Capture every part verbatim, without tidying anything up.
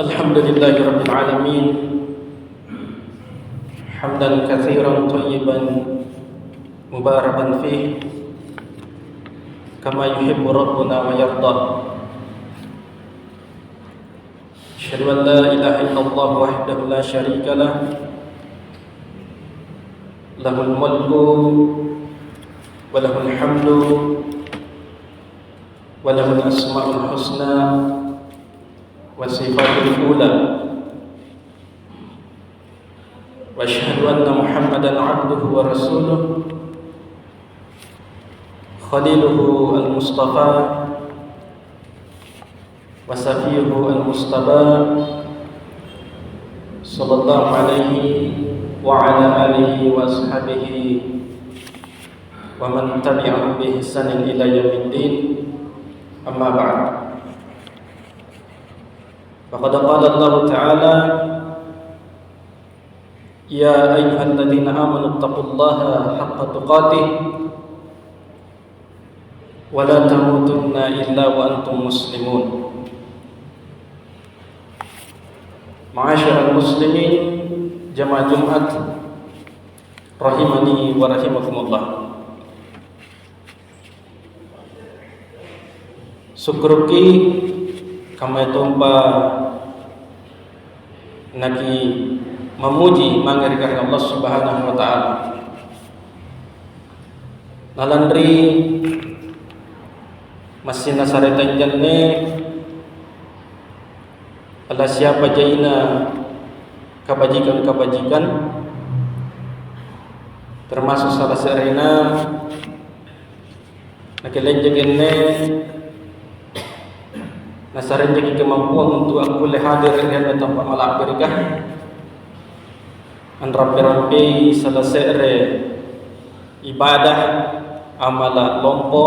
الحمد لله رب العالمين، حمدا كثيرا طيبا مباركا فيه كما يحب ربنا ويرضى. أشهد أن لا إله إلا الله وحده لا شريك له، له الملك وله الحمد وله الأسماء الحسنى وصفاته العلى. وأشهد أن محمدا عبده ورسوله، خليله المصطفى وصفيه المجتبى، صلى الله عليه وعلى آله وأصحابه ومن تبعهم بإحسان إلى يوم الدين. أما بعد، فقد قال الله تعالى: يا أيها الذين آمنوا اتقوا الله حق تقاته ولا تموتن إلا وأنتم مسلمون. معاشر المسلمين، جماعة جمعة، رحمني ورحمكم الله. Sukkuruki kammayatompa naki mammuji mange ri karaeng Allah Subhanahu wa Ta'ala. Nalanri massing nasare tanjanne, ala siapa jaina kabajikan-kabajikan, termasuk salah se'rena nakilenjaki anne, nasarenjaki kemampuang untu' akkulle hadere' ri anne tampa' mala'birika, anrampe-rampei salah se're ibadah, amala' lompo,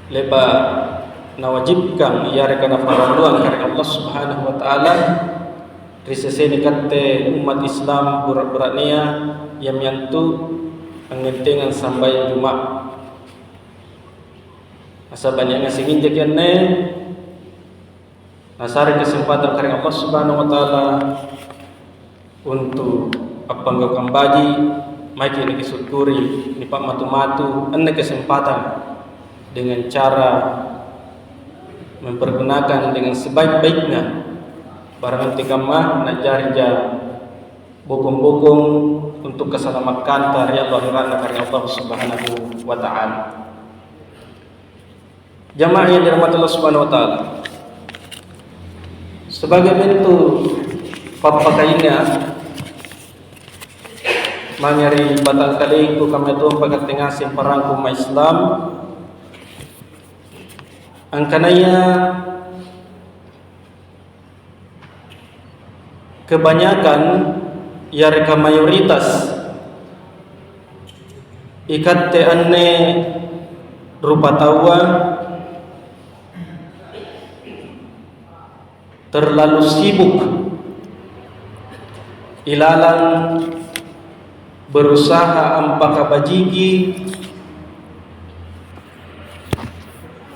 le'ba' nawajibkang yareka naparalluang karaeng Allah Subhanahu wa Ta'ala ri sesena ikatte ummat Islam bura'-bura'nea, iami antu angngettengang sambayang Juma'. Nasaba' nia' ngaseng injaki anne, nasare kesempatan karaeng Allah Subhanahu wa Ta'ala untu' appanggaukang baji', maeki' nikisukkuri, nipa'matu-matu anne kesempatan dengan cara mempergunakan dengan sebaik-baiknya. Barang antekamma na'jarija bokong-bokong untu' kasalamakkanta ri allo ahera'na karaeng Allah Subhanahu wa Ta'ala. Jama'ah yang dirahmati Allah Subhanahu wa Ta'ala, sebagai bentuk pappakainga mange ri batangkalengku kammayatompa katte ngaseng parangku umma' Islam, angkanaya kebanyakan yareka mayoritas ikatte anne rupataua terlalu sibuk ilalang berusaha ampakabajiki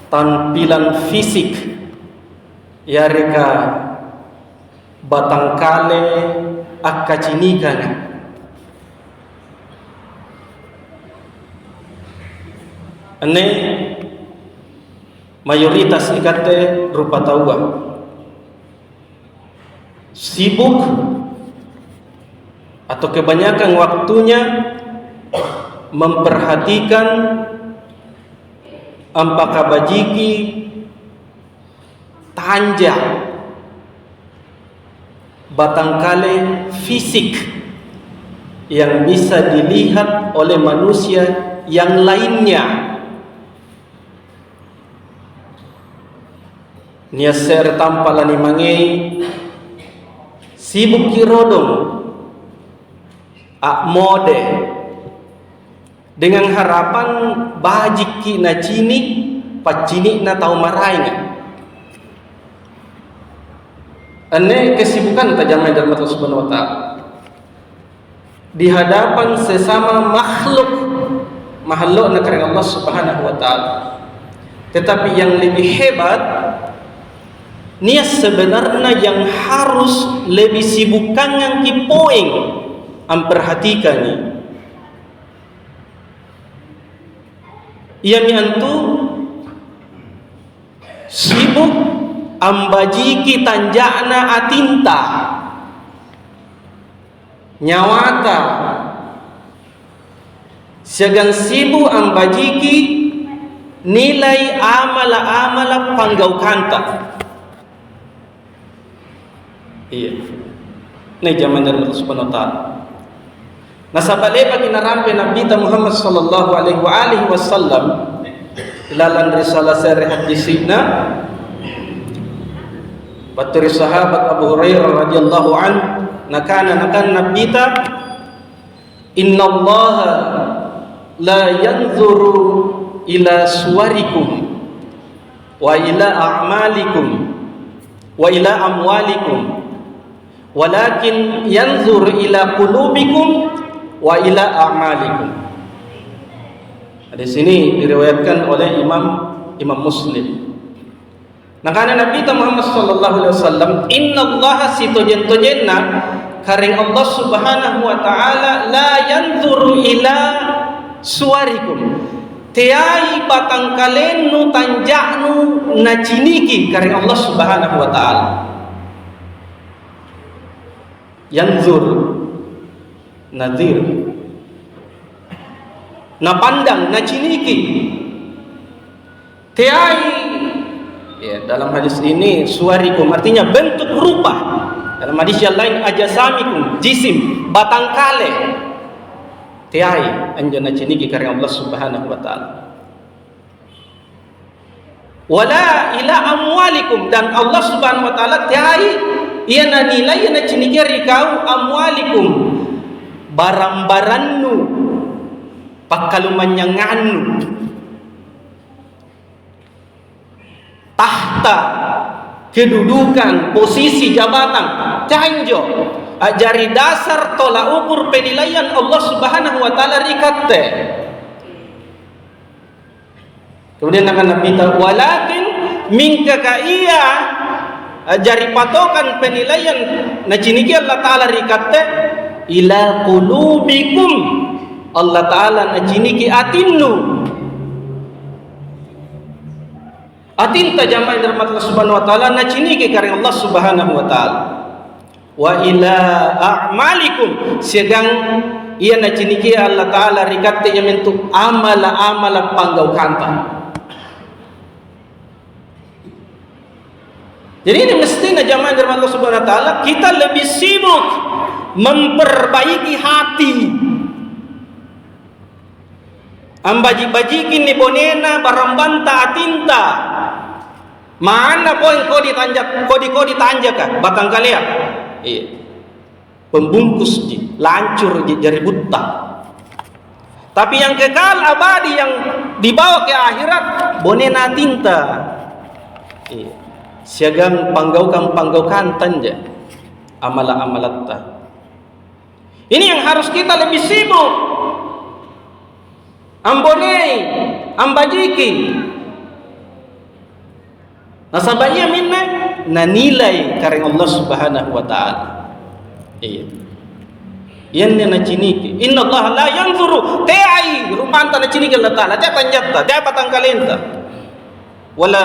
tampilan fisik yareka batangkale akkacinikanga. Anne mayoritas ikatte rupataua sibuk atau kebanyakan waktunya memperhatikan ampakabajiki tanja batangkale fisik yang bisa dilihat oleh manusia yang lainnya. Nia' se're tampa' lanimangei, sibukki' rodong, a'mode, dengan harapan bajikki' nacini' paccini'na tau maraenga. Anne kesibukanta jama'ah rahmati Allah Subhanahu wa Ta'ala di hadapan sesama makhluk, mahallo'na karaeng Allah Subhanahu wa Ta'ala. Tetapi yang lebih hebat, nia' sebenarnya yang harus lebih sibukkangngang ki poeng amperhatikangi. Iami antu sibuk ambajiki tanja'na atinta, nyawata, siagang sibuk ambajiki nilai amala-amala panggaukanta. Iya. Nai jamang dari Allah Subhanahu wa Ta'ala. Nasaba' le'baki narampe Nabbita Muhammad sallallahu alaihi wa alihi wasallam ilalang ri sala se're hadisi'na, battu ri sahabat Abu Hurairah radhiyallahu anhu, nakana, nakana Nabbita, "Innallaha la yanzuru ila suwarikum wa ila a'malikum wa ila amwalikum, walakin yanzur ila qulubikum wa ila a'malikum." Hadis ini diriwayatkan oleh Imam, Imam Muslim. Nakana Nabbita Muhammad sallallahu alaihi wasallam, "Innallaha sitojeng-tojenna Karaeng Allah Subhanahu wa Ta'ala la yanzuru ila suwarikum." Teai batangkalennu, tanja'nu naciniki Karaeng Allah Subhanahu wa Ta'ala. Yanzur, nazir. Napandang, naciniki. Teai, ya, dalam hadis ini, suwarikum, artinya bentuk rupa. Dalam hadis yang lain, ajasamikum, jisim, batangkale. Teai anjo naciniki Karaeng Allah Subhanahu wa Ta'ala. Wala ila amwalikum, dan Allah Subhanahu wa Ta'ala teai ia nanilai, ia nacinikia ri kau amwalikum, barang-barannu, pakkalumanynyangannu, tahta, kedudukan, posisi, jabatan, teai anjo a'jari dasar tola ukur penilaian Allah Subhanahu wa Ta'ala ri katte. Kemudian nakana Nabbita, "Walakin mingka ka ia, eh, jari patokan penilaian naciniki Allah Ta'ala ri katte, ila qulubikum." Allah Ta'ala naciniki atinnu. Atinta jama'ah rahmat Allah Subhanahu wa Ta'ala naciniki Karaeng Allah Subhanahu wa Ta'ala. Wa ila a'malikum, siagang ia nacinikia Allah Ta'ala ri katte iamintu amala-amala panggaukanta. Jadi ini mestinya jama'ah rahmat Allah Subhanahu wa Ta'ala, kita lebih sibuk memperbaiki hati. Ambaji-bajikinni bonena barambanta atinta. Manna poeng kodi tanja-, kodi-kodi tanjaka, batangkalea. Iya. Pembungkusji, lancurji jari butta. Tapi yang kekal abadi yang dibawa ke akhirat, bonena atinta. Iya. Siagang panggaukang-panggaukanta nja, amala-amalatta. Ini yang harus kita lebih sibuk ambonei, ambajiki. Nasaba' iaminne nanilai Karaeng Allah Subhanahu wa Ta'ala. Iya. Ianne naciniki. Innallaha la yanzuru, teai rumpanta naciniki Allah Ta'ala, teai tanjatta, teai batangkalenta. Wala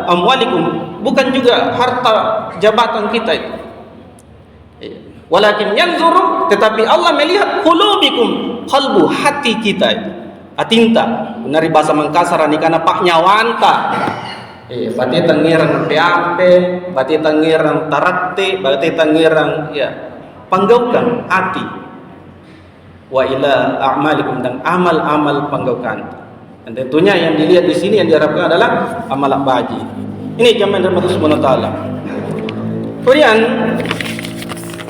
amwalikum, bukan juga harta jabatan kita itu. Iya. Walakin yanzuru, tetapi Allah melihat qulubikum, qalbu, hati kita itu. Atinta, punna ri basa Mangkasara nikana pa'nyawanta. Iya, bateta ngerang ampe-ampe, bateta ngerang taratti, bateta ngerang, ya, panggaukang ati. Wa ila a'malikum, dan amal-amal panggaukanta. Dan tentunya yang dilihat di sini, yang diharapkan adalah amal baji. Ini jama'ah rahmat Allah Subhanahu wa Ta'ala. Kemudian,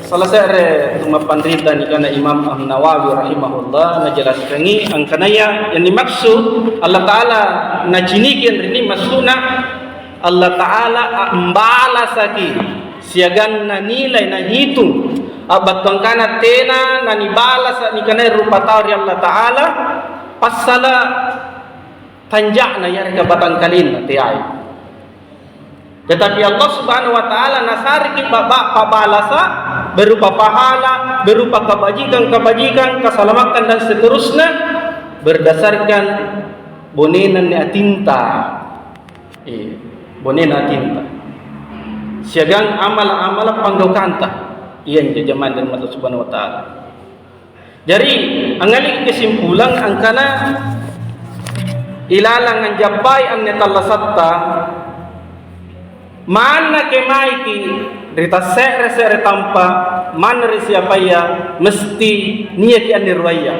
salah se're mappanrita nikana Imam An-Nawawi rahimahullah, najelaskangi angkanaya yang dimaksud Allah Ta'ala naciniki anrinni maksudna Allah Ta'ala ambalasaki siagang nanilai, nahitung, a, battu angkana tena nanibalasa nikanaya rupa tau ri Allah Ta'ala, passala tanja'na yareka batangkalenna teai. Tetapi Allah Subhanahu wa Ta'ala nasareki ba-, ba-, pa'balasa berupa pahala, berupa kabajikang-kabajikang, kasalamakang, dan seterusna, berdasarkan bonena anne atinta. Iya, bonena atinta. Siagang amala-amala panggaukanta. Iya, anjo jama'ah dari Allah Subhanahu wa Ta'ala. Jari, angngaliki kesimpulang angkana ilalang anjappai anne tallasatta, manna kemaiki ri tasse're-se're tampa, manna ri siapaya, mesti niaki anne ruaya.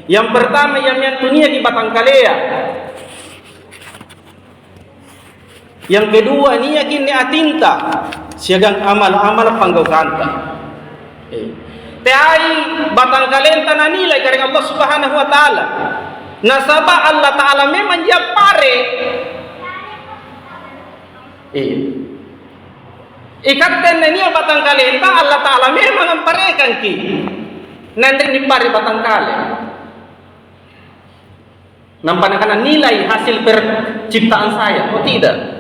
Yang pertama, iami antu niaki batangkalea. Yang kedua, niaki inni atinta siagang amal-amal panggaukanta. Eh. Teai batangkalenta nanilai karaeng Allah Subhanahu wa Ta'ala. Nasaba Allah Ta'ala memang jappare. Eh. Ikatte anne nia batangkalenta, Allah Ta'ala memang amparekangki. Nanre nipare batangkale. Nampa nakana, "Nilai hasil perciptaan saya." Oh, tidak.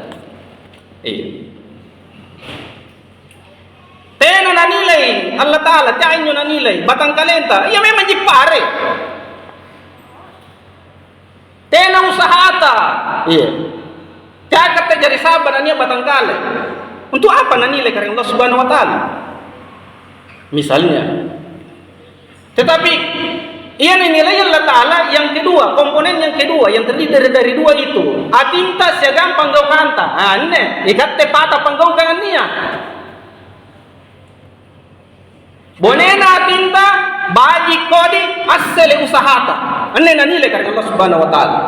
Iya. Tena nanilai Allah Ta'ala, teai injo nanilai batangkalenta. Iya, memang jippare. Tena usahata. Iya. Teaka tajari saba nania batangkale. Untuk apa nanilai karaeng Allah Subhanahu wa Ta'ala? Misalnya, tetapi, ia ninilai Allah Ta'ala yang kedua, komponen yang kedua yang terdiri dari, dari dua itu, atinta siagang panggaukanta. Ah, anne, ikatte pata panggaukang annia. Bonena atinta, baji' kodi, assele usahata. Anne nanilai karaeng Allah Subhanahu wa Ta'ala.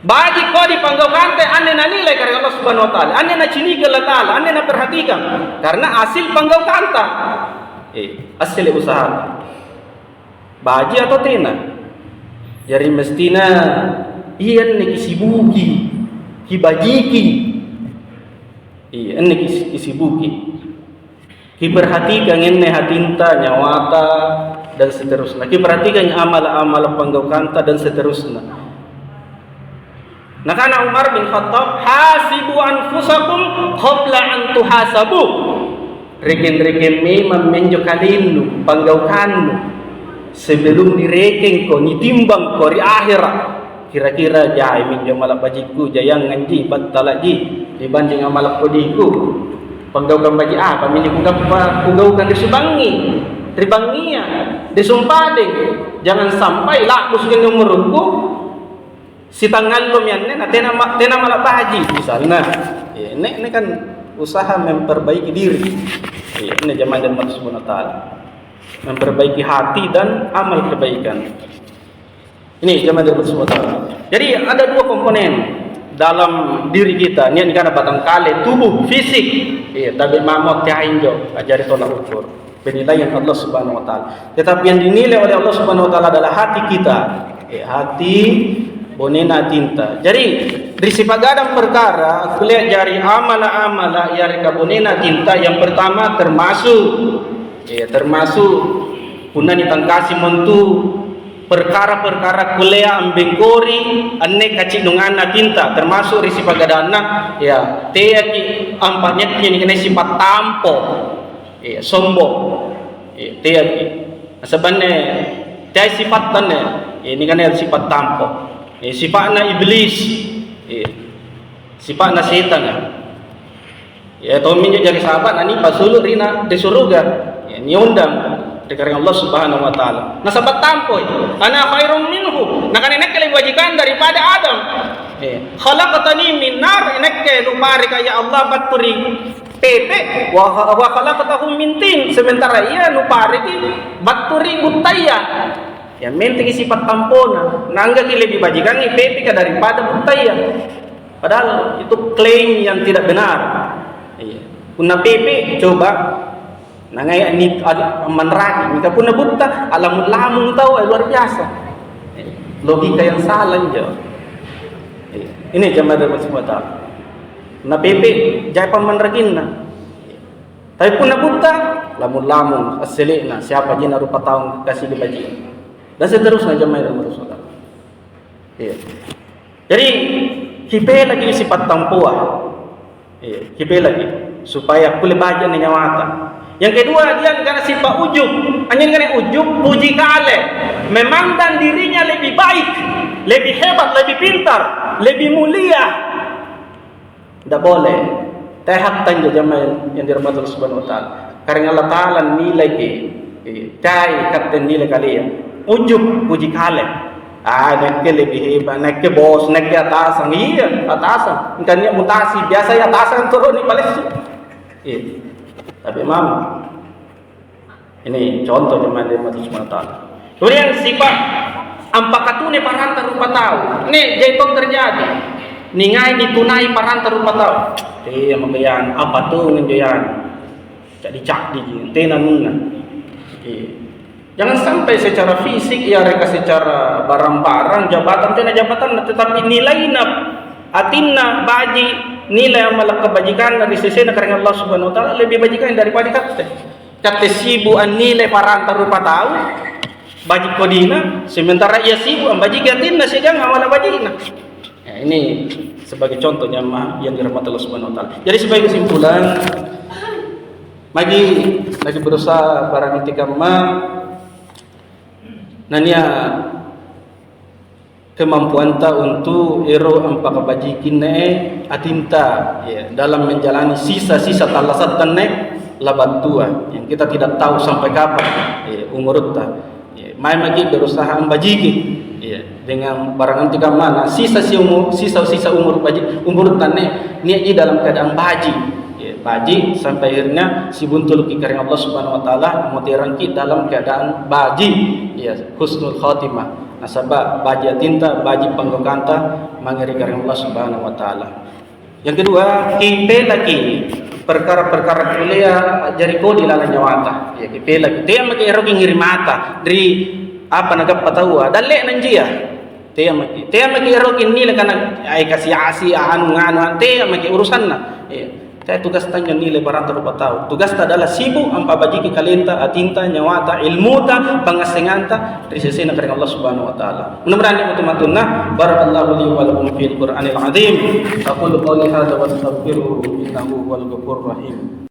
Baji' kodi panggaukanta, anne nanilai karaeng Allah Subhanahu wa Ta'ala, anne naciniki Allah Ta'ala, anne naperhatikang karena hasil panggaukanta. Eh, assele usahata. Baji' atau tena? Jari mestina ianne kisibuki, kibajiki. Iya, anne kis-, kisibuki. Kiperhatikang anne hatinta, nyawata, dan seterusna. Kiperhatikang amal-amal panggaukanta, dan seterusna. Nakana Umar bin Khattab, "Hasibu anfusakum qabla an tuhasabu." Rekeng-rekeng memang minjo kalennu, panggaukannu, sebelum nirekengko, nitimbangko ri ahera'. Kira-kira jai minjo mala bajikku, jaianganji, battala'ji, dibanding amala kodiku? Panggaukang baji' apa minjo kugappa, kugaukang ri subangngi, ri bangngia, ri sumpadeng? Jangan sampai la'busuki anne umurukku, sitangngallomi anne, na tena ma-, tena mala baji', misalna. Ya, ini, ini kan usaha memperbaiki diri. Ya, ini jamaah dari Allah Subhanahu wa Ta'ala. Memperbaiki hati dan amal kebaikan. Ini jamaah dari Allah Subhanahu wa Ta'ala. Jadi, ada dua komponen dalam diri kita. Niat nikana batangkale, tubuh, fisik. Iya, tapi mamo teai injo, ajari tolak ukur. Penilaian Allah Subhanahu wa Ta'ala. Tetapi yang dinilai oleh Allah Subhanahu wa Ta'ala adalah hati kita. Eh, hati, bonena atinta. Jadi, ri sipagadang perkara, kulle' jari amala-amala yareka bonena atinta, yang pertama termasuk, eh, termasuk punna nitangkasi montu perkara-perkara kullea ambengkori anne kaci'nunganna atinta, termasuk ri sipagadangna, ya, teaki ampa'nyakkini kenai sipa' tampo. Iya, sombong. Iya, teaki. Nasaba' anne teai sipatta anne. Iya, nikanaya sipa' tampo. Iya, sipa'na iblis. Iya. Sipa'na setanga. Iya, tomminjo jari sahaba' nanipasulu' ri na-, ri suruga. Iya, niondang ri karaeng Allah Subhanahu wa Ta'ala. Nasaba' tampoi. Ana khairum minhu. Nakana nakke lebih bajikan daripada Adam. Iya. Khalaqtani min nar, nakke nupareka ya Allah battu ri pepe', wa, wa khalaqtahu min tin, sementara ia nupareki battu ri buttaya. Ya, menteki sipa' tampona, nanggaki lebih bajikangi pepe'ka daripada buttaya. Padahal itu klaim yang tidak benar. Iya. Punna pepe', coba, nangai ni-, ad-, manraki, mingka punna butta, alamung-lamung tau, eh, luar biasa. Logika yang salah injo. Iya. Ini jamaah dari Allah Subhanahu wa Ta'ala. Na pepe', jai pammanrakinna. Tapi punna butta, lamung-lamung, assele'na, siapa jina rupa taung kasi dibaji'. Dan seterusnya, jamaah yang bersaudara. Iya. Jadi, kipelaki sipattampoa. Iya, kipelaki supaya kulle baji' anne nyawata. Yang kedua, dia negara sifat ujub. Anjo negara ujub, puji kale. Memandang dirinya lebih baik, lebih hebat, lebih pintar, lebih mulia. Tidak boleh. Teha tanjo, jamaah yang dirahmati Allah Subhanahu wa Ta'ala. Karena Allah Ta'ala nilai ke, eh, cai katte nilai kalian. Ujub, puji kale. Ah, nakke lebih hebat, nakke bos, nakke atasang. Iya, atasang. Engka nia' mutasi, biasa ya atasang terus ni palessu. Iya. Tapi mama, ini contoh, jemaah dirahmati Allah Subhanahu wa Ta'ala. Kemudian sifat ampakatune paranta rupa tau. Ini jai tong terjadi. Ningai nitunai paranta rupa tau. Iya, maka yan, apa tuh ngenjo yan? Ca'di-ca'di ji, tena nunna. Iya. Jangan sampai secara fisik, ya, reka secara barang-barang, jabatan, tena jabatan, tetapi nilaina, atinna baji', nilai amala' kebajikanna ri sesena karaeng Allah Subhanahu wa Ta'ala lebih bajikan daripada katte. Katte sibu' annilai paranta rupa tau, baji' kodina, sementara ia sibu' ambajiki atinna siagang amala' baji'na. Ya, ini sebagai contoh, jamaah yang dirahmati Allah Subhanahu wa Ta'ala. Jadi, sebagai kesimpulan, magi lagi berusaha barang antekamma nania' kemampuanta untuk ero' ampakabajikinnae atinta, ya, dalam menjalani sisa-sisa tallasattanne labattua, yang kita tidak tahu sampai kapan, ya, umurutta. Ya, mai maki berusaha ambajiki, ya, dengan barang antekamma sisa si umur, sisa-sisa umur baji-, umurutta anne nia'ji dalam keadaan baji'. Ya, baji' sampai akhirnya sibuntuluki karaeng Allah Subhanahu wa Ta'ala, ammoterangki dalam keadaan baji'. Ya, husnul khatimah. Nasaba' baji' atinta, baji' panggaukkanta mange ri karaeng Allah Subhanahu wa Ta'ala. Yang kedua, kipelaki perkara-perkara kullea a'jari kodi lalang nyawata. Ya, kipelaki. Tea maki eroki ngiri mata ri apa nagappa taua. Dalle'na anjia. Tea maki. Tea maki eroki nilai kana, ai, kasi-asi, anu, nganu, tea maki urusanna. Ya. Tea tugasta anjo nilai baranta rupa tau. Tugasta adalah sibu' ampabajiki kalenta, atinta, nyawata, ilmuta, pangngassenganta ri sesena karaeng Allah Subhanahu wa Ta'ala. Mudah-mudahan ni'matu-matunna. Barakallahu li wa lakum fil Qur'anil azim. Aqulu qauli hadza wa astaghfiruhu innahu huwal ghafurur rahim.